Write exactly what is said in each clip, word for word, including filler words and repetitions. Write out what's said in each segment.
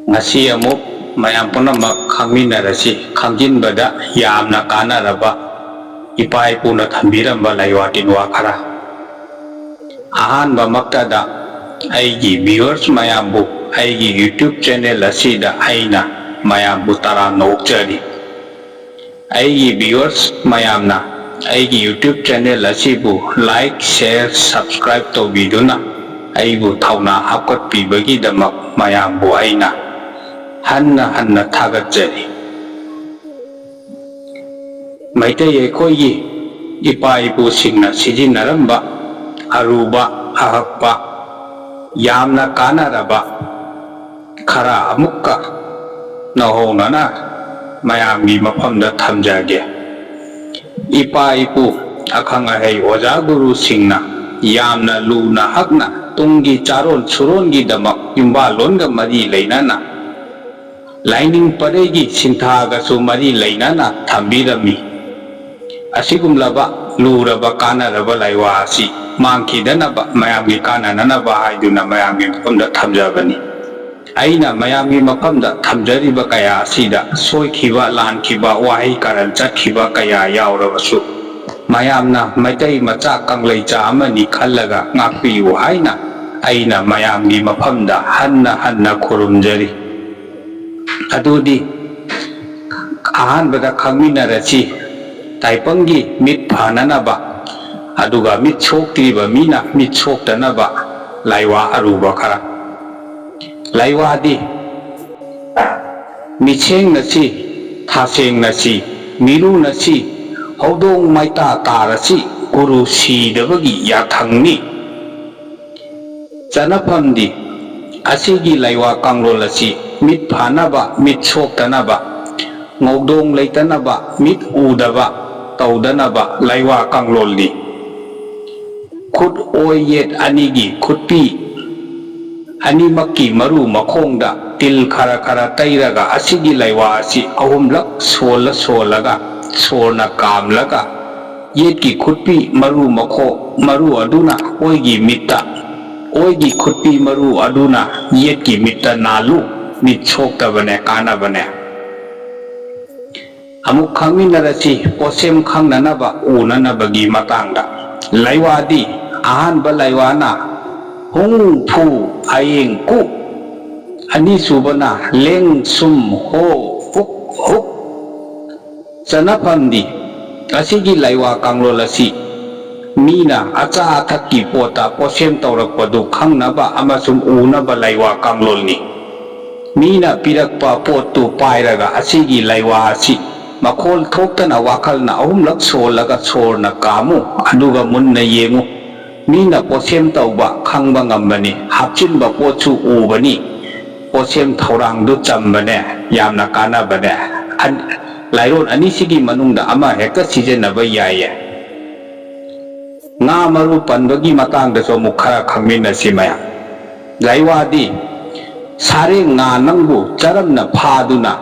ꯉꯁꯤ ꯑꯃꯨꯛ ꯃꯌꯥꯝ ꯄꯨꯝꯅꯃꯛ ꯈꯪꯃꯤꯟꯅꯔꯁꯤ, ꯈꯪꯖꯤꯟꯕꯗ ꯌꯥꯝꯅ ꯀꯥꯟꯅꯔꯕ ꯏꯄꯥ ꯏꯄꯨꯅ ꯊꯝꯕꯤꯔꯝꯕ ꯂꯥꯏꯋꯥ ꯇꯤꯟꯋꯥ ꯈꯔ꯫ ꯑꯍꯥꯟꯕꯃꯛꯇꯗ ꯑꯩꯒꯤ viewers ꯃꯌꯥꯝꯕꯨ ꯑꯩꯒꯤ YouTube channel ꯑꯁꯤꯗ ꯑꯩꯅ ꯃꯌꯥꯝꯕꯨ ꯇꯔꯥꯝꯅ ꯑꯣꯛꯆꯔꯤ꯫ ꯑꯩꯒꯤ viewers ꯃꯌꯥꯝꯅ ꯑꯩꯒꯤ YouTube channel ꯑꯁꯤꯕꯨ like, share, subscribe ꯇꯧꯕꯤꯗꯨꯅ ꯑꯩꯕꯨ ꯊꯧꯅꯥ ꯍꯥꯞꯀꯠꯄꯤꯕꯒꯤꯗꯃꯛ ꯃꯌꯥꯝꯕꯨ ꯑꯩꯅ ꯍꯟꯅ ꯍꯟꯅ ꯊꯥꯒꯠꯆꯔꯤ꯫ ꯃꯩꯇꯩ ꯑꯩꯈꯣꯏꯒꯤ ꯏꯄꯥ ꯏꯄꯨꯁꯤꯡꯅ ꯁꯤꯖꯤꯟꯅꯔꯝꯕ ꯑꯔꯨꯕ, ꯑꯍꯛꯄ, ꯌꯥꯝꯅ ꯀꯥꯟꯅꯔꯕ ꯈꯔ ꯑꯃꯨꯛꯀ ꯅꯧꯍꯧꯅꯅ ꯃꯌꯥꯝꯒꯤ ꯃꯐꯝꯗ ꯊꯝꯖꯒꯦ꯫ ꯏꯄꯥ ꯏꯄꯨ, ꯑꯈꯪ ꯑꯍꯩ ꯑꯣꯖꯥ ꯒꯨꯔꯨꯁꯤꯡꯅ ꯌꯥꯝꯅ ꯂꯨꯅ ꯍꯛꯅ ꯇꯨꯡꯒꯤ ꯆꯥꯔꯣꯟ ꯁꯨꯔꯣꯟꯒꯤꯗꯃꯛ ꯌꯨꯝꯕꯥꯜꯂꯣꯟꯒ ꯃꯔꯤ ꯂꯩꯅꯅ, ꯂꯥꯏꯅꯤꯡ ꯄꯔꯩꯒꯤ ꯁꯤꯟꯊꯥꯒꯁꯨ ꯃꯔꯤ ꯂꯩꯅꯅ ꯊꯝꯕꯤꯔꯝꯃꯤ꯫ ꯑꯁꯤꯒꯨꯝꯂꯕ ꯂꯨꯔꯕ ꯀꯥꯟꯅꯔꯕ ꯂꯥꯏꯋꯥ ꯑꯁꯤ ꯃꯥꯡꯈꯤꯗꯅꯕ, ꯃꯌꯥꯝꯒꯤ ꯀꯥꯟꯅꯅꯅꯕ ꯍꯥꯏꯗꯨꯅ ꯃꯌꯥꯝꯒꯤ ꯃꯐꯝꯗ ꯊꯝꯖꯕꯅꯤ꯫ ꯑꯩꯅ ꯃꯌꯥꯝꯒꯤ ꯃꯐꯝꯗ ꯊꯝꯖꯔꯤꯕ ꯀꯌꯥ ꯑꯁꯤꯗ ꯁꯣꯏꯈꯤꯕ, ꯂꯥꯟꯈꯤꯕ, ꯋꯥꯍꯩ ꯀꯥꯔꯟ ꯆꯠꯈꯤꯕ ꯀꯌꯥ ꯌꯥꯎꯔꯕꯁꯨ, ꯃꯌꯥꯝꯅ ꯃꯩꯇꯩ ꯃꯆꯥ ꯀꯪꯂꯩꯆꯥ ꯑꯃꯅꯤ ꯈꯜꯂꯒ ꯉꯥꯛꯄꯤꯌꯨ ꯍꯥꯏꯅ ꯑꯩꯅ ꯃꯌꯥꯝꯒꯤ ꯃꯐꯝꯗ ꯍꯟꯅ ꯍꯟꯅ ꯈꯨꯔꯨꯝꯖꯔꯤ꯫ ꯑꯗꯨꯗꯤ ꯑꯍꯥꯟꯕꯗ ꯈꯪꯃꯤꯟꯅꯔꯁꯤ, ꯇꯥꯏꯕꯪꯒꯤ ꯃꯤꯠ ꯐꯅꯅꯕ, ꯑꯗꯨꯒ ꯃꯤꯠ ꯁꯣꯛꯇ꯭ꯔꯤꯕ ꯃꯤꯅ ꯃꯤꯠ ꯁꯣꯛꯇꯅꯕ ꯂꯥꯏꯋꯥ ꯑꯔꯨꯕ ꯈꯔ꯫ ꯂꯥꯏꯋꯥꯗꯤ ꯃꯤꯠꯁꯦꯡꯅꯁꯤ, ꯊꯥꯁꯦꯡꯅꯁꯤ, ꯃꯤꯔꯨꯅꯁꯤ, ꯍꯧꯗꯣꯡ ꯃꯩꯇꯥ ꯇꯥꯔꯁꯤ, ꯒꯨꯔꯨ ꯁꯤꯗꯕꯒꯤ ꯌꯥꯊꯪꯅꯤ꯫ ꯆꯠꯅꯐꯝꯗꯤ ꯑꯁꯤꯒꯤ ꯂꯥꯏꯋꯥ ꯀꯥꯡꯂꯣꯟ ꯑꯁꯤ ꯃꯤꯠ ꯐꯥꯅꯕ, ꯃꯤꯠ ꯁꯣꯛꯇꯅꯕ, ꯉꯧꯗꯣꯡ ꯂꯩꯇꯅꯕ, ꯃꯤꯠ ꯎꯗꯕ ꯇꯧꯗꯅꯕ ꯂꯥꯏꯋꯥ ꯀꯥꯡꯂꯣꯟꯅꯤ꯫ ꯈꯨꯠ ꯑꯣꯏ ꯌꯦꯠ ꯑꯅꯤꯒꯤ ꯈꯨꯠꯄꯤ ꯑꯅꯤꯃꯛꯀꯤ ꯃꯔꯨ ꯃꯈꯣꯡꯗ ꯇꯤꯜ ꯈꯔ ꯈꯔ ꯇꯩꯔꯒ ꯑꯁꯤꯒꯤ ꯂꯥꯏꯋꯥ ꯑꯁꯤ ꯑꯍꯨꯝꯂꯛ ꯁꯣꯜꯂ ꯁꯣꯜꯂꯒ ꯁꯣꯔꯅ ꯀꯥꯝꯂꯒ ꯌꯦꯠꯀꯤ ꯈꯨꯠꯄꯤ ꯃꯔꯨ ꯃꯈꯣꯡ ꯃꯔꯨ ꯑꯗꯨꯅ ꯑꯣꯏꯒꯤ ꯃꯤꯠꯇ, ꯑꯣꯏꯒꯤ ꯈꯨꯠꯄꯤ ꯃꯔꯨ ꯑꯗꯨꯅ ꯌꯦꯠꯀꯤ ꯃꯤꯠꯇ ꯅꯥꯜꯂꯨ꯫ ꯃꯤꯠ ꯁꯣꯛꯇꯕꯅꯦ, ꯀꯥꯟꯅꯕꯅꯦ꯫ ꯑꯃꯨꯛ ꯈꯪꯃꯤꯟꯅꯔꯁꯤ ꯄꯣꯠꯁꯦꯝ ꯈꯪꯅꯅꯕ, ꯎꯅꯅꯕꯒꯤ ꯃꯇꯥꯡꯗ꯫ ꯂꯩꯋꯥꯗꯤ ꯑꯍꯥꯟꯕ ꯂꯩꯋꯥꯅ ꯍꯨꯡ ꯐꯨ ꯑꯌꯦꯡ ꯀꯨ, ꯑꯅꯤꯁꯨꯕꯅ ꯂꯦꯡ ꯁꯨꯝ ꯍꯣ ꯍꯨꯛ ꯍꯨꯛ꯫ ꯆꯠꯅꯐꯝꯗꯤ, ꯑꯁꯤꯒꯤ ꯂꯩꯋꯥ ꯀꯥꯡꯂꯣꯟ ꯑꯁꯤ ꯃꯤꯅ ꯑꯆꯥ ꯑꯊꯛꯀꯤ ꯄꯣꯠꯇ ꯄꯣꯠꯁꯦꯝ ꯇꯧꯔꯛꯄꯗꯨ ꯈꯪꯅꯕ ꯑꯃꯁꯨꯡ ꯎꯅꯕ ꯂꯩꯋꯥ ꯀꯥꯡꯂꯣꯟꯅꯤ꯫ ꯃꯤꯅ ꯄꯤꯔꯛꯄ ꯄꯣꯠꯇꯨ ꯄꯥꯏꯔꯒ ꯑꯁꯤꯒꯤ ꯂꯩꯋꯥ ꯑꯁꯤ ꯃꯈꯣꯜ ꯊꯣꯛꯇꯅ ꯋꯥꯈꯜꯅ ꯑꯍꯨꯝꯂꯛ ꯁꯣꯜꯂꯒ ꯁꯣꯔꯅ ꯀꯥꯝꯃꯨ, ꯑꯗꯨꯒ ꯃꯨꯟꯅ ꯌꯦꯡꯉꯨ꯫ ꯃꯤꯅ ꯄꯣꯠꯁꯦꯝ ꯇꯧꯕ ꯈꯪꯕ ꯉꯝꯕꯅꯤ, ꯍꯥꯞꯆꯤꯟꯕ ꯄꯣꯠꯁꯨ ꯎꯕꯅꯤ꯫ ꯄꯣꯠꯁꯦꯝ ꯊꯧꯔꯥꯡꯗꯨ ꯆꯝꯕꯅꯦ, ꯌꯥꯝꯅ ꯀꯥꯟꯅꯕꯅꯦ꯫ ꯑꯟ-, ꯂꯥꯏꯔꯣꯟ ꯑꯅꯤꯁꯤꯒꯤ ꯃꯅꯨꯡꯗ ꯑꯃ ꯍꯦꯛꯇ ꯁꯤꯖꯤꯟꯅꯕ ꯌꯥꯏꯌꯦ꯫ ꯉꯥ ꯃꯔꯨ ꯄꯟꯕꯒꯤ ꯃꯇꯥꯡꯗꯁꯨ ꯑꯃꯨꯛ ꯈꯔ ꯈꯪꯃꯤꯟꯅꯁꯤ ꯃꯌꯥꯝ꯫ ꯂꯩꯋꯥꯗꯤ, ꯁꯥꯔꯦꯡ ꯉꯥ ꯅꯪꯕꯨ ꯆꯔꯝꯅ ꯐꯥꯗꯨꯅ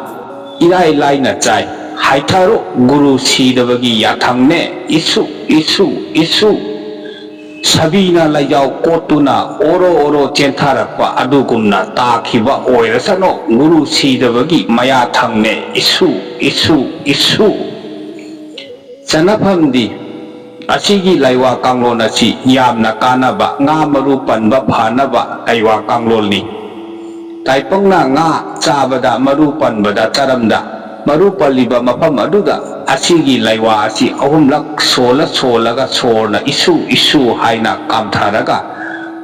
ꯏꯔꯥꯏ ꯂꯥꯏꯅ ꯆꯥꯏ꯫ ꯍꯥꯏꯊꯔꯣ, ꯒꯨꯔꯨ ꯁꯤꯗꯕꯒꯤ ꯌꯥꯊꯪꯅꯦ꯫ ꯏꯁꯨ, ꯏꯁꯨ, ꯏꯁꯨ꯫ ꯁꯥꯕꯤꯅ ꯂꯩꯖꯥꯎ ꯀꯣꯠꯇꯨꯅ ꯑꯣꯔꯣ ꯑꯣꯔꯣ ꯆꯦꯟꯊꯔꯛꯄ ꯑꯗꯨꯒꯨꯝꯅ ꯇꯥꯈꯤꯕ ꯑꯣꯏꯔꯁꯅꯨ, ꯒꯨꯔꯨ ꯁꯤꯗꯕꯒꯤ ꯃꯌꯥꯊꯪꯅꯦ꯫ ꯏꯁꯨ, ꯏꯁꯨ, ꯏꯁꯨ꯫ ꯆꯠꯅꯐꯝꯗꯤ, ꯑꯁꯤꯒꯤ ꯂꯩꯋꯥ ꯀꯥꯡꯂꯣꯟ ꯑꯁꯤ ꯌꯥꯝꯅ ꯀꯥꯟꯅꯕ, ꯉꯥ ꯃꯔꯨ ꯄꯟꯕ ꯐꯅꯕ ꯂꯩꯋꯥ ꯀꯥꯡꯂꯣꯟꯅꯤ꯫ ꯇꯥꯏꯄꯪꯅ ꯉꯥ ꯆꯥꯕꯗ, ꯃꯔꯨ ꯄꯟꯕꯗ, ꯆꯔꯝꯗ ꯃꯔꯨ ꯄꯜꯂꯤꯕ ꯃꯐꯝ ꯑꯗꯨꯗ ꯑꯁꯤꯒꯤ ꯂꯩꯋꯥ ꯑꯁꯤ ꯑꯍꯨꯝꯂꯛ ꯁꯣꯜꯂ ꯁꯣꯜꯂꯒ ꯁꯣꯔꯅ ꯏꯁꯨ ꯏꯁꯨ ꯍꯥꯏꯅ ꯀꯥꯝꯊꯔꯒ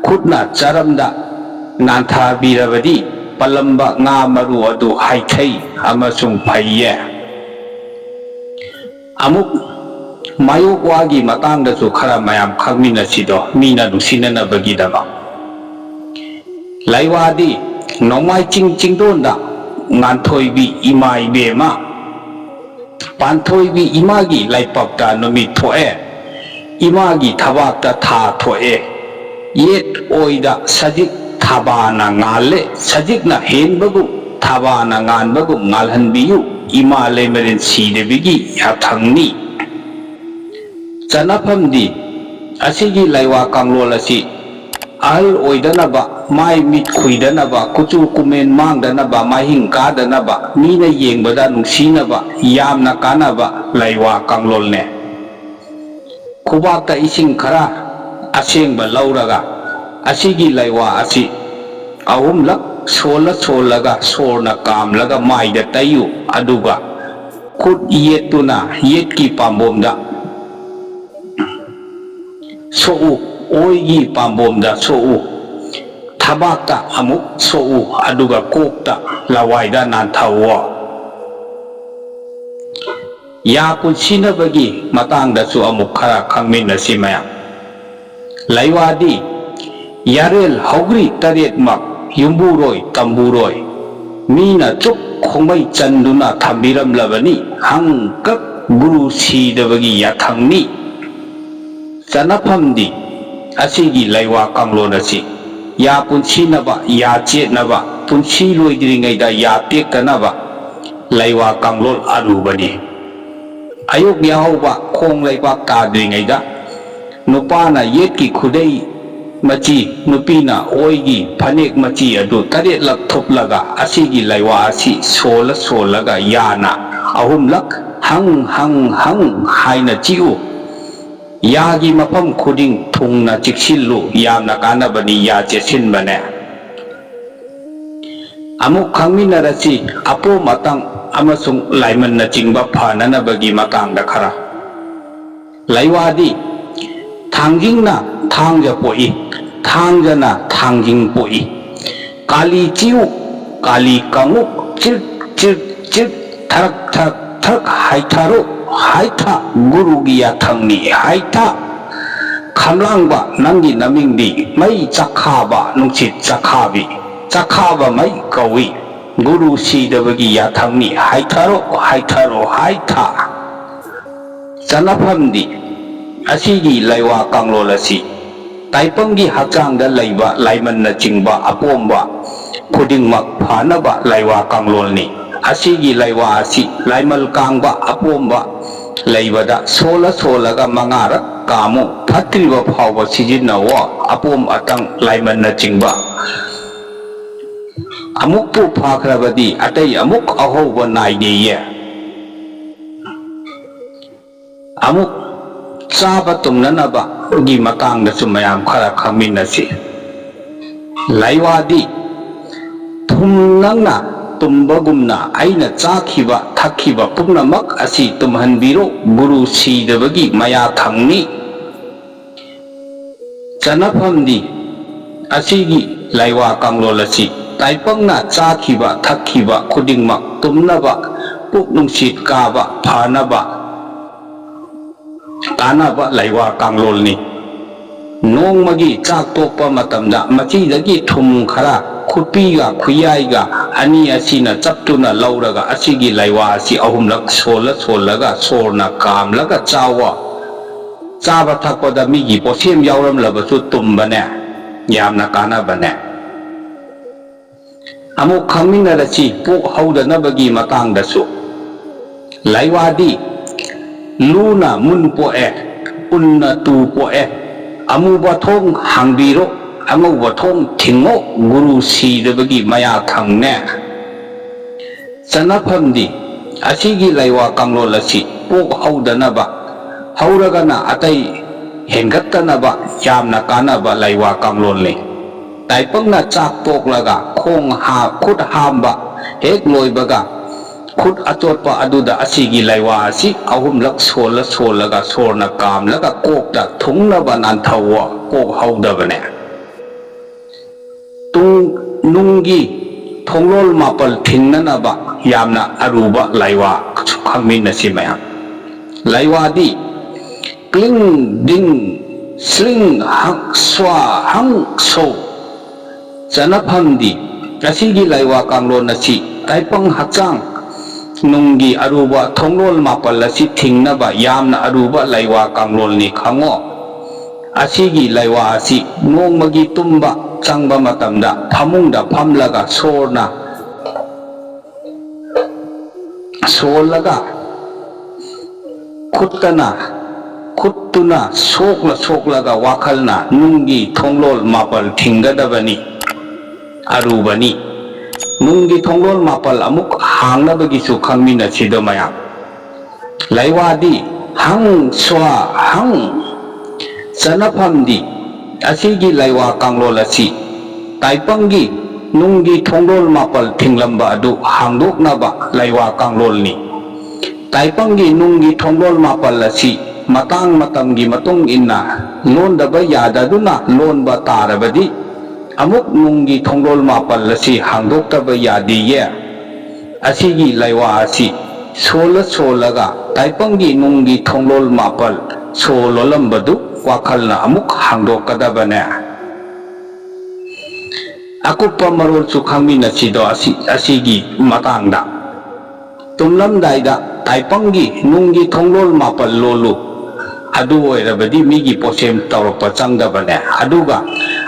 ꯈꯨꯠꯅ ꯆꯔꯝꯗ ꯅꯥꯟꯊꯕꯤꯔꯕꯗꯤ ꯄꯜꯂꯝꯕ ꯉꯥ ꯃꯔꯨ ꯑꯗꯨ ꯍꯥꯏꯊꯩ ꯑꯃꯁꯨꯡ ꯐꯩꯌꯦ꯫ ꯑꯃꯨꯛ ꯃꯥꯌꯣꯛ ꯋꯥꯒꯤ ꯃꯇꯥꯡꯗꯁꯨ ꯈꯔ ꯃꯌꯥꯝ ꯈꯪꯃꯤꯟꯅꯁꯤꯗꯣ, ꯃꯤꯅ ꯅꯨꯡꯁꯤꯅꯅꯕꯒꯤꯗꯃꯛ꯫ ꯂꯩꯋꯥꯗꯤ ꯅꯣꯡꯃꯥꯏ ꯆꯤꯡ ꯆꯤꯡꯗꯣꯟꯗ ꯉꯥꯟꯊꯣꯏꯕꯤ ꯏꯃꯥ ꯏꯕꯦꯝꯃ, ꯄꯥꯟꯊꯣꯏꯕꯤ ꯏꯃꯥꯒꯤ ꯂꯩꯄꯥꯛꯇ ꯅꯨꯃꯤꯠ ꯊꯣꯛꯑꯦ, ꯏꯃꯥꯒꯤ ꯊꯕꯥꯛꯇ ꯊꯥ ꯊꯣꯛꯑꯦ꯫ ꯌꯦꯠ ꯑꯣꯏꯗ ꯁꯖꯤꯛ ꯊꯥꯕꯥꯅ ꯉꯥꯜꯂꯦ, ꯁꯖꯤꯛꯅ ꯍꯦꯟꯕꯒꯨꯝ ꯊꯥꯕꯥꯅ ꯉꯥꯟꯕꯒꯨꯝ ꯉꯥꯜꯍꯟꯕꯤꯌꯨ, ꯏꯃꯥ ꯂꯩꯃꯔꯦꯟ ꯁꯤꯗꯕꯤꯒꯤ ꯌꯥꯊꯪꯅꯤ꯫ ꯆꯠꯅꯐꯝꯗꯤ, ꯑꯁꯤꯒꯤ ꯂꯩꯋꯥ ꯀꯥꯡꯂꯣꯟ ꯑꯁꯤ ꯑꯍꯜ ꯑꯣꯏꯗꯅꯕ, ꯃꯥꯏ ꯃꯤꯠ ꯈꯨꯏꯗꯅꯕ, ꯀꯨꯆꯨ ꯀꯨꯃꯦꯟ ꯃꯥꯡꯗꯅꯕ, ꯃꯍꯤꯡ ꯀꯥꯗꯅꯕ, ꯃꯤꯅ ꯌꯦꯡꯕꯗ ꯅꯨꯡꯁꯤꯅꯕ, ꯌꯥꯝꯅ ꯀꯥꯟꯅꯕ ꯂꯩꯋꯥ ꯀꯥꯡꯂꯣꯜꯅꯦ꯫ ꯈꯨꯕꯥꯛꯇ ꯏꯁꯤꯡ ꯈꯔ ꯑꯁꯦꯡꯕ ꯂꯧꯔꯒ, ꯑꯁꯤꯒꯤ ꯂꯩꯋꯥ ꯑꯁꯤ ꯑꯍꯨꯝꯂꯛ ꯁꯣꯜꯂ ꯁꯣꯜꯂꯒ ꯁꯣꯔꯅ ꯀꯥꯝꯂꯒ ꯃꯥꯏꯗ ꯇꯩꯌꯨ꯫ ꯑꯗꯨꯒ ꯈꯨꯠ ꯌꯦꯠꯇꯨꯅ ꯌꯦꯠꯀꯤ ꯄꯥꯝꯕꯣꯝꯗ ꯁꯣꯛꯎ, ꯑꯣꯏꯒꯤ ꯄꯥꯝꯕꯣꯝꯗ ꯁꯣꯛꯎ, ꯊꯕꯥꯛꯇ ꯑꯃꯨꯛ ꯁꯣꯛꯎ, ꯑꯗꯨꯒ ꯀꯣꯛꯇ, ꯂꯋꯥꯏꯗ ꯅꯥꯟꯊꯧꯑꯣ꯫ ꯌꯥ ꯄꯨꯟꯁꯤꯅꯕꯒꯤ ꯃꯇꯥꯡꯗꯁꯨ ꯑꯃꯨꯛ ꯈꯔ ꯈꯪꯃꯤꯟꯅꯁꯤ ꯃꯌꯥꯝ꯫ ꯂꯩꯋꯥꯗꯤ ꯌꯥꯔꯦꯜ ꯍꯧꯒ꯭ꯔꯤ ꯇꯔꯦꯠꯃꯛ ꯌꯨꯝꯕꯨꯔꯣꯏ ꯇꯝꯕꯨꯔꯣꯏ ꯃꯤꯅ ꯆꯨꯞ ꯈꯣꯡꯃꯩ ꯆꯟꯗꯨꯅ ꯊꯝꯕꯤꯔꯝꯂꯕꯅꯤ꯫ ꯍꯪꯀꯛ ꯒꯨꯔꯨ ꯁꯤꯗꯕꯒꯤ ꯌꯥꯊꯪꯅꯤ꯫ ꯆꯅꯐꯝꯗꯤ ꯑꯁꯤꯒꯤ ꯂꯩꯋꯥ ꯀꯥꯡꯂꯣꯟ ꯑꯁꯤ ꯌꯥ ꯄꯨꯟꯁꯤꯅꯕ, ꯌꯥ ꯆꯦꯠꯅꯕ, ꯄꯨꯟꯁꯤ ꯂꯣꯏꯗ꯭ꯔꯤꯉꯩꯗ ꯌꯥ ꯇꯦꯛꯇꯅꯕ ꯂꯩꯋꯥ ꯀꯥꯡꯂꯣꯟ ꯑꯔꯨꯕꯅꯤ꯫ ꯑꯌꯨꯛ ꯌꯥꯍꯧꯕ ꯈꯣꯡ ꯂꯩꯕꯥꯛ ꯇꯥꯗ꯭ꯔꯤꯉꯩꯗ ꯅꯨꯄꯥꯅ ꯌꯦꯠꯀꯤ ꯈꯨꯗꯩ ꯃꯆꯤ, ꯅꯨꯄꯤꯅ ꯑꯣꯏꯒꯤ ꯐꯅꯦꯛ ꯃꯆꯤ ꯑꯗꯨ ꯇꯔꯦꯠꯂꯛ ꯊꯨꯞꯂꯒ ꯑꯁꯤꯒꯤ ꯂꯩꯋꯥ ꯑꯁꯤ ꯁꯣꯜꯂ ꯁꯣꯜꯂꯒ ꯌꯥꯅ ꯑꯍꯨꯝꯂꯛ ꯍꯪ ꯍꯪ ꯍꯪ ꯍꯥꯏꯅ ꯆꯤꯛꯎ꯫ ꯌꯥꯒꯤ ꯃꯐꯝ ꯈꯨꯗꯤꯡ ꯊꯨꯡꯅ ꯆꯤꯛꯁꯤꯜꯂꯨ, ꯌꯥꯝꯅ ꯀꯥꯟꯅꯕꯅꯤ ꯌꯥ ꯆꯦꯠꯁꯤꯟꯕꯅꯦ꯫ ꯑꯃꯨꯛ ꯈꯪꯃꯤꯟꯅꯔꯁꯤ ꯑꯄꯣꯝ ꯑꯇꯪ ꯑꯃꯁꯨꯡ ꯂꯥꯏꯃꯟꯅꯆꯤꯡꯕ ꯐꯅꯅꯕꯒꯤ ꯃꯇꯥꯡꯗ ꯈꯔ꯫ ꯂꯩꯋꯥꯗꯤ ꯊꯥꯡꯖꯤꯡꯅ ꯊꯥꯡꯖ ꯄꯣꯛꯏ, ꯊꯥꯡꯖꯅ ꯊꯥꯡꯖꯤꯡ ꯄꯣꯛꯏ꯫ ꯀꯥꯂꯤ ꯆꯤꯎ, ꯀꯥꯂꯤ ꯀꯥꯡꯉꯨ, ꯆꯤꯔꯛ ꯆꯤꯔꯛ ꯆꯤꯔꯛ, ꯊꯔꯛ ꯊꯔꯛ ꯊꯔꯛ, ꯍꯥꯏꯊꯔꯣ ꯍꯥꯏꯊ, ꯒꯨꯔꯨꯒꯤ ꯌꯥꯊꯪꯅꯤ ꯍꯥꯏꯊ꯫ ꯈꯝꯂꯥꯡꯕ ꯅꯪꯒꯤ ꯅꯃꯤꯡꯗꯤ ꯃꯩ ꯆꯥꯛꯈꯥꯕ, ꯅꯨꯡꯁꯤꯠ ꯆꯥꯛꯈꯥꯕꯤ, ꯆꯥꯛꯈꯥꯕ ꯃꯩ ꯀꯧꯏ꯫ ꯒꯨꯔꯨ ꯁꯤꯗꯕꯒꯤ ꯌꯥꯊꯪꯅꯤ ꯍꯥꯏꯊꯔꯣ ꯍꯥꯏꯊꯔꯣ ꯍꯥꯏꯊ꯫ ꯆꯅꯐꯝꯗꯤ ꯑꯁꯤꯒꯤ ꯂꯩꯋꯥ ꯀꯥꯡꯂꯣꯟ ꯑꯁꯤ ꯇꯥꯏꯄꯪꯒꯤ ꯍꯛꯆꯥꯡꯗ ꯂꯩꯕ ꯂꯥꯏꯃꯟꯅꯆꯤꯡꯕ ꯑꯄꯣꯝꯕ ꯈꯨꯗꯤꯡꯃꯛ ꯐꯅꯕ ꯂꯩꯋꯥ ꯀꯥꯡꯂꯣꯟꯅꯤ꯫ ꯑꯁꯤꯒꯤ ꯂꯩꯋꯥ ꯑꯁꯤ ꯂꯥꯏꯃꯜ ꯀꯥꯡꯕ ꯑꯄꯣꯝꯕ ꯂꯩꯕꯗ ꯁꯣꯜꯂ ꯁꯣꯜꯂꯒ ꯃꯉꯥꯔꯛ ꯀꯥꯝꯃꯨ꯫ ꯐꯠꯇ꯭ꯔꯤꯕ ꯐꯥꯎꯕ ꯁꯤꯖꯤꯟꯅꯧꯋꯣ꯫ ꯑꯄꯣꯝ ꯑꯇꯪ, ꯂꯥꯏꯃꯟꯅꯆꯤꯡꯕ ꯑꯃꯨꯛꯄꯨ ꯐꯈ꯭ꯔꯕꯗꯤ ꯑꯇꯩ ꯑꯃꯨꯛ ꯑꯍꯧꯕ ꯅꯥꯏꯗꯦꯌꯦ꯫ ꯑꯃꯨꯛ ꯆꯥꯕ ꯇꯨꯝꯅꯅꯕꯒꯤ ꯃꯇꯥꯡꯗꯁꯨ ꯃꯌꯥꯝ ꯈꯔ ꯈꯪꯃꯤꯟꯅꯁꯤ꯫ ꯂꯥꯏꯋꯥꯗꯤ ꯊꯨꯝ ꯅꯪꯅ ꯇꯨꯝꯕꯒꯨꯝꯅ ꯑꯩꯅ ꯆꯥꯈꯤꯕ ꯊꯛꯈꯤꯕ ꯄꯨꯝꯅꯃꯛ ꯑꯁꯤ ꯇꯨꯝꯍꯟꯕꯤꯔꯣ꯫ ꯒꯨꯔꯨ ꯁꯤꯗꯕꯒꯤ ꯃꯌꯥꯊꯪꯅꯤ꯫ ꯆꯅꯐꯝꯗꯤ ꯑꯁꯤꯒꯤ ꯂꯥꯏꯋꯥ ꯀꯥꯡꯂꯣꯟ ꯑꯁꯤ ꯇꯥꯏꯄꯪꯅ ꯆꯥꯈꯤꯕ ꯊꯛꯈꯤꯕ ꯈꯨꯗꯤꯡꯃꯛ ꯇꯨꯝꯅꯕ, ꯄꯨꯛ ꯅꯨꯡꯁꯤꯠ ꯀꯥꯕ ꯐꯅꯕ ꯀꯥꯟꯅꯕ ꯂꯥꯏꯋꯥ ꯀꯥꯡꯂꯣꯟꯅꯤ꯫ ꯅꯣꯡꯃꯒꯤ ꯆꯥꯛ ꯇꯣꯛꯄ ꯃꯇꯝꯗ ꯃꯆꯤꯗꯒꯤ ꯊꯨꯝ ꯈꯔ ꯈꯨꯠꯄꯤꯒ ꯈꯨꯌꯥꯏꯒ ꯑꯅꯤ ꯑꯁꯤꯅ ꯆꯞꯇꯨꯅ ꯂꯧꯔꯒ ꯑꯁꯤꯒꯤ ꯂꯥꯏꯋꯥ ꯑꯁꯤ ꯑꯍꯨꯝꯂꯛ ꯁꯣꯜꯂ ꯁꯣꯜꯂꯒ ꯁꯣꯔꯅ ꯀꯥꯝꯂꯒ ꯆꯥꯎꯋꯣ꯫ ꯆꯥꯕ ꯊꯛꯄꯗ ꯃꯤꯒꯤ ꯄꯣꯠꯁꯦꯝ ꯌꯥꯎꯔꯝꯂꯕꯁꯨ ꯇꯨꯝꯕꯅꯦ, ꯌꯥꯝꯅ ꯀꯥꯟꯅꯕꯅꯦ꯫ ꯑꯃꯨꯛ ꯈꯪꯃꯤꯟꯅꯔꯁꯤ ꯄꯣꯛ ꯍꯧꯗꯅꯕꯒꯤ ꯃꯇꯥꯡꯗꯁꯨ꯫ ꯂꯥꯏꯋꯥꯗꯤ ꯂꯨꯅ ꯃꯨꯟ ꯄꯣꯛꯑꯦ, ꯎꯟꯅ ꯇꯨ ꯄꯣꯛꯑꯦ꯫ ꯑꯃꯨꯕ ꯊꯣꯡ ꯍꯥꯡꯕꯤꯔꯣ, ꯑꯉꯧꯕ ꯊꯣꯡ ꯊꯤꯡꯉꯣ, ꯒꯨꯔꯨ ꯁꯤꯗꯕꯒꯤ ꯃꯌꯥꯊꯪꯅꯦ꯫ ꯆꯅꯐꯝꯗꯤ ꯑꯁꯤꯒꯤ ꯂꯥꯏꯋꯥ ꯀꯥꯡꯂꯣꯟ ꯑꯁꯤ ꯄꯣꯛ ꯍꯧꯗꯅꯕ, ꯍꯧꯔꯒꯅ ꯑꯇꯩ ꯍꯦꯟꯒꯠꯇꯅꯕ ꯌꯥꯝꯅ ꯀꯥꯟꯅꯕ ꯂꯥꯏꯋꯥ ꯀꯥꯡꯂꯣꯟꯅꯤ꯫ ꯇꯥꯏꯄꯪꯅ ꯆꯥꯛ ꯇꯣꯛꯂꯒ ꯈꯣꯡ ꯍꯥ-, ꯈꯨꯠ ꯍꯥꯝꯕ ꯍꯦꯛ ꯂꯣꯏꯕꯒ ꯈꯨꯠ ꯑꯆꯣꯠꯄ ꯑꯗꯨꯗ ꯑꯁꯤꯒꯤ ꯂꯥꯏꯋꯥ ꯑꯁꯤ ꯑꯍꯨꯝꯂꯛ ꯁꯣꯜꯂ ꯁꯣꯜꯂꯒ ꯁꯣꯔꯅ ꯀꯥꯝꯂꯒ ꯀꯣꯛꯇ ꯊꯨꯡꯅꯕ ꯅꯥꯟꯊꯧꯋꯣ, ꯀꯣꯛ ꯍꯧꯗꯕꯅꯦ꯫ ꯇꯨꯡ-, ꯅꯨꯡꯒꯤ ꯊꯣꯡꯂꯣꯜ ꯃꯥꯄꯜ ꯊꯤꯡꯅꯅꯕ ꯌꯥꯝꯅ ꯑꯔꯨꯕ ꯂꯥꯏꯋꯥ ꯈꯪꯃꯤꯟꯅꯁꯤ ꯃꯌꯥꯝ꯫ ꯂꯥꯏꯋꯥꯗꯤ ꯀ꯭ꯂꯤꯡ ꯗꯤꯡ ꯁ꯭ꯂꯤꯡ ꯍꯪ ꯁ꯭ꯋꯥ ꯍꯪ ꯁꯣ꯫ ꯆꯅꯐꯝꯗꯤ ꯑꯁꯤꯒꯤ ꯂꯥꯏꯋꯥ ꯀꯥꯡꯂꯣꯟ ꯑꯁꯤ ꯇꯥꯏꯄꯪ ꯍꯛꯆꯥꯡ ꯅꯨꯡꯒꯤ ꯑꯔꯨꯕ ꯊꯣꯡꯂꯣꯜ ꯃꯥꯄꯜ ꯑꯁꯤ ꯊꯤꯡꯅꯕ ꯌꯥꯝꯅ ꯑꯔꯨꯕ ꯂꯥꯏꯋꯥ ꯀꯥꯡꯂꯣꯟꯅꯤ ꯈꯪꯉꯣ꯫ ꯑꯁꯤꯒꯤ ꯂꯥꯏꯋꯥ ꯑꯁꯤ ꯅꯣꯡꯃꯒꯤ ꯇꯨꯝꯕ ꯆꯪꯕ ꯃꯇꯝꯗ ꯐꯃꯨꯡꯗ ꯐꯝꯂꯒ ꯁꯣꯔꯅ ꯁꯣꯜꯂꯒ ꯈꯨꯠꯇꯅ, ꯈꯨꯠꯇꯨꯅ ꯁꯣꯛꯂ ꯁꯣꯛꯂꯒ ꯋꯥꯈꯜꯅ ꯅꯨꯡꯒꯤ ꯊꯣꯡꯂꯣꯜ ꯃꯥꯄꯜ ꯊꯤꯡꯒꯗꯕꯅꯤ꯫ ꯑꯔꯨꯕꯅꯤ꯫ ꯅꯨꯡꯒꯤ ꯊꯣꯡꯂꯣꯜ ꯃꯥꯄꯜ ꯑꯃꯨꯛ ꯍꯥꯡꯅꯕꯒꯤꯁꯨ ꯈꯪꯃꯤꯟꯅꯁꯤꯗꯣ ꯃꯌꯥꯝ꯫ ꯂꯩꯋꯥꯗꯤ ꯍꯪ ꯁ꯭ꯋꯥ ꯍꯪ꯫ ꯆꯅꯐꯝꯗꯤ ꯑꯁꯤꯒꯤ ꯂꯩꯋꯥ ꯀꯥꯡꯂꯣꯜ ꯑꯁꯤ ꯇꯥꯏꯄꯪꯒꯤ ꯅꯨꯡꯒꯤ ꯊꯣꯡꯂꯣꯜ ꯃꯥꯄꯜ ꯊꯤꯡꯂꯝꯕ ꯑꯗꯨ ꯍꯥꯡꯗꯣꯛꯅꯕ ꯂꯩꯋꯥ ꯀꯥꯡꯂꯣꯜꯅꯤ꯫ ꯇꯥꯏꯄꯪꯒꯤ ꯅꯨꯡꯒꯤ ꯊꯣꯡꯂꯣꯜ ꯃꯥꯄꯜ ꯑꯁꯤ ꯃꯇꯥꯡ ꯃꯇꯝꯒꯤ ꯃꯇꯨꯡ ꯏꯟꯅ ꯂꯣꯟꯗꯕ ꯌꯥꯗꯗꯨꯅ ꯂꯣꯟꯕ ꯇꯥꯔꯕꯗꯤ, ꯑꯃꯨꯛ ꯅꯨꯡꯒꯤ ꯊꯣꯡꯂꯣꯜ ꯃꯥꯄꯜ ꯑꯁꯤ ꯍꯥꯡꯗꯣꯛꯇꯕ ꯌꯥꯗꯦꯌꯦ꯫ ꯑꯁꯤꯒꯤ ꯂꯩꯋꯥ ꯑꯁꯤ ꯁꯣꯜꯂ ꯁꯣꯜꯂꯒ ꯇꯥꯏꯄꯪꯒꯤ ꯅꯨꯡꯒꯤ ꯊꯣꯡꯂꯣꯜ ꯃꯥꯄꯜ ꯁꯣ ꯂꯣꯜꯂꯝꯕꯗꯨ ꯋꯥꯈꯜꯅ ꯑꯃꯨꯛ ꯍꯥꯡꯗꯣꯛꯀꯗꯕꯅꯦ꯫ ꯑꯀꯨꯞꯄ ꯃꯔꯣꯜꯁꯨ ꯈꯪꯃꯤꯟꯅꯁꯤꯗꯣ ꯑꯁꯤ, ꯑꯁꯤꯒꯤ ꯃꯇꯥꯡꯗ꯫ ꯇꯨꯝꯂꯝꯗꯥꯏꯗ ꯇꯥꯏꯄꯪꯒꯤ ꯅꯨꯡꯒꯤ ꯊꯣꯡꯂꯣꯜ ꯃꯥꯄꯜ ꯂꯣꯜꯂꯨ꯫ ꯑꯗꯨ ꯑꯣꯏꯔꯕꯗꯤ ꯃꯤꯒꯤ ꯄꯣꯠꯁꯦꯝ ꯇꯧꯔꯛꯄ ꯆꯪꯗꯕꯅꯦ꯫ ꯑꯗꯨꯒ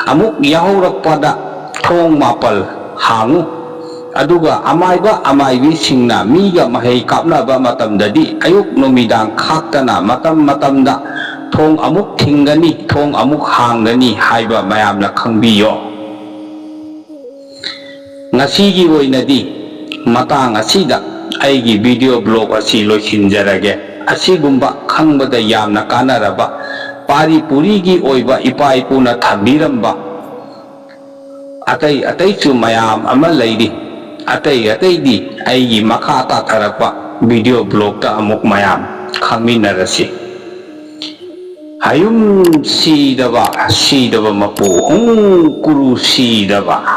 ꯑꯃꯨꯛ ꯌꯥꯍꯧꯔꯛꯄꯗ ꯊꯣꯡ ꯃꯥꯄꯜ ꯍꯥꯡꯉꯨ꯫ ꯑꯗꯨꯒ ꯑꯃꯥꯏꯕ ꯑꯃꯥꯏꯕꯤꯁꯤꯡꯅ ꯃꯤꯒ ꯃꯍꯩ ꯀꯥꯞꯅꯕ ꯃꯇꯝꯗꯗꯤ ꯑꯌꯨꯛ ꯅꯨꯃꯤꯗꯥꯡ ꯈꯥꯛꯇꯅ ꯃꯇꯝ ꯃꯇꯝꯗ ꯊꯣꯡ ꯑꯃꯨꯛ ꯊꯤꯡꯒꯅꯤ, ꯊꯣꯡ ꯑꯃꯨꯛ ꯍꯥꯡꯒꯅꯤ ꯍꯥꯏꯕ ꯃꯌꯥꯝꯅ ꯈꯪꯕꯤꯌꯣ꯫ ꯉꯁꯤꯒꯤ ꯑꯣꯏꯅꯗꯤ ꯃꯇꯥꯡ ꯑꯁꯤꯗ ꯑꯩꯒꯤ video blog ꯑꯁꯤ ꯂꯣꯏꯁꯤꯟꯖꯔꯒꯦ꯫ ꯑꯁꯤꯒꯨꯝꯕ ꯈꯪꯕꯗ ꯌꯥꯝꯅ ꯀꯥꯟꯅꯔꯕ ꯄꯥꯔꯤ ꯄꯨꯔꯤꯒꯤ ꯑꯣꯏꯕ ꯏꯄꯥ ꯏꯄꯨꯅ ꯊꯝꯕꯤꯔꯝꯕ ꯑꯇꯩ ꯑꯇꯩꯁꯨ ꯃꯌꯥꯝ ꯑꯃ ꯂꯩꯔꯤ꯫ ꯑꯇꯩ ꯑꯇꯩꯗꯤ ꯑꯩꯒꯤ ꯃꯈꯥ ꯇꯥꯊꯔꯛꯄ video blogꯇ ꯑꯃꯨꯛ ꯃꯌꯥꯝ ꯈꯪꯃꯤꯟꯅꯔꯁꯤ꯫ ꯍꯌꯨꯝ ꯁꯤꯗꯕ, ꯁꯤꯗꯕ ꯃꯄꯨ, ꯍꯨꯝ ꯀꯨꯔꯨ ꯁꯤꯗꯕ꯫